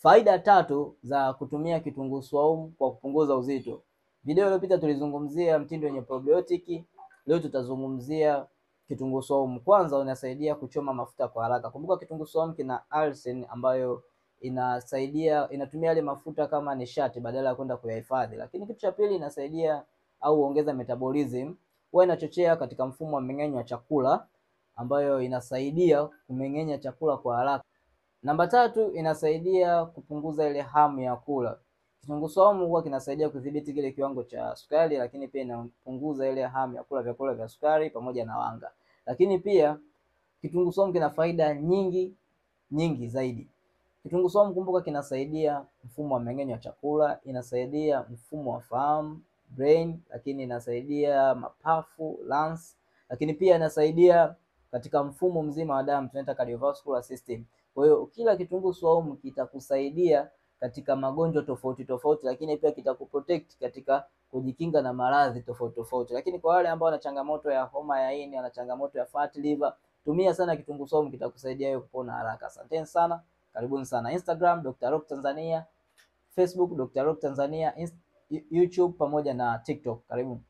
Faida tatu za kutumia kitunguu swaumu kwa kupunguza uzito. Video iliyopita tulizungumzia mtindo wenye probiotic, leo tutazungumzia kitunguu swaumu. Kwanza, unasaidia kuchoma mafuta kwa haraka. Kumbuka kitunguu swaumu kina allicin ambayo inasaidia, inatumia yale mafuta kama nishati badala ya kwenda kuyahifadhi. Lakini kitu cha pili, inasaidia au huongeza metabolism, huwa inachochea katika mfumo wa mmeng'enyo wa chakula ambayo inasaidia kumeng'enya chakula kwa haraka. Namba tatu, inasaidia kupunguza ile hamu ya kula. Kitunguu swaumu huwa kinasaidia kudhibiti kile kiwango cha sukari, lakini pia inapunguza ile hamu ya kula vyakula vya sukari pamoja na wanga. Lakini pia kitunguu swaumu kina faida nyingi nyingi zaidi. Kitunguu swaumu kumbuka, kinasaidia mfumo wa mmeng'enyo wa chakula, inasaidia mfumo wa fahamu brain, lakini inasaidia mapafu lungs, lakini pia inasaidia katika mfumo mzima wa damu, tunaita cardiovascular system. Kwa hiyo kila kitunguu swaumu kitakusaidia katika magonjwa tofauti tofauti, lakini pia kitakuprotect katika kujikinga na maradhi tofauti tofauti. Lakini kwa wale ambao wana changamoto ya homa ya ini, wana changamoto ya fat liver, tumia sana kitunguu swaumu, kitakusaidia wewe kupona haraka. Asanteni sana, karibuni sana. Instagram Dr. Rock Tanzania, Facebook Dr. Rock Tanzania, YouTube pamoja na TikTok. Karibuni.